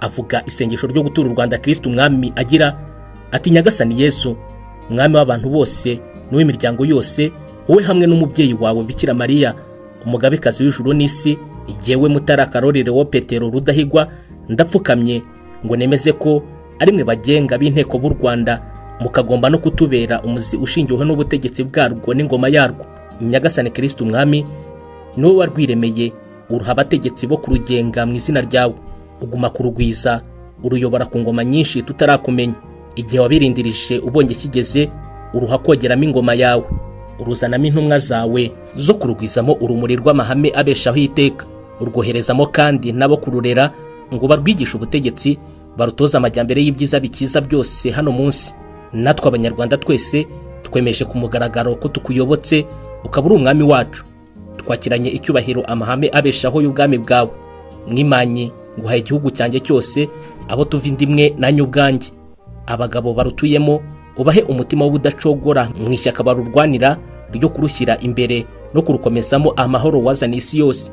Avuga isengesho ryo gutura u Rwanda Kristo Umwami agira ati: "Nyagasani Yesu, Mwami w'abantu bose n'uw'imiryango yose, wowe hamwe n'umubyeyi wawe Bikira Mariya, umugabekazi w'ijuru n'isi, jyewe Mutara Karoli Lewo Petero Rudahigwa ndapfukamye ngo nemeze ko ari mwe bagenga b'inteko b'u Rwanda, mukagomba no kutubera umuzi ushingiweho n'ubutegetsi bwarwo n'ingoma yarwo. Nyagasani Kristo Umwami, ni wowe warwiremeye, uruha abategetsi bo kurugenga mu izina ryawe, uguma kurugwiza, uruyobora ku ngoma nyinshi tutarakumenya. Igihe wabirindirije ubonye kigeze, uruha kogeramo ingoma yawe, uruzanamo intumwa zawe zo kurugwizamo urumuri rw'amahame abeshaho iteka, urwoherezamo kandi nabo kururera ngo barwigishe ubutegetsi, barutoze amajyambere y'ibyiza bikiza byose hano munsi. Natwe Abanyarwanda twese twemeje ku mugaragaro ko tukuyobotse, ukaba uri umwami wacu. Twakiranye icyubahiro amahame abeshaho y'ubwami bwawe. Mwimanyi, nguhaye igihugu cyanjye cyose, abo tuva inda imwe nanjye ubwanjye. Abagabo barutuyemo ubahe umutima w'ubudacogora mu ishyaka barurwanira ryo kurushyira imbere no kurukomezamo amahoro wazaniye isi yose.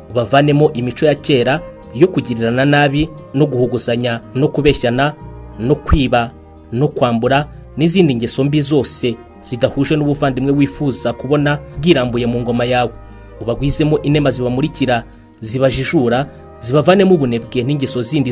Ubavanemo imico ya kera yo kugirirana nabi no guhuguzanya no kubeshyana no kwiba no kwambura n'izindi ngeso mbi zose zidahuje n'ubuvandimwe wifuza kubona bwirambuye mu ngoma yawe. Ubagwizemo inema zibamurikira, zibajijura, zibavanemo ubunebwe n'ingeso zindi."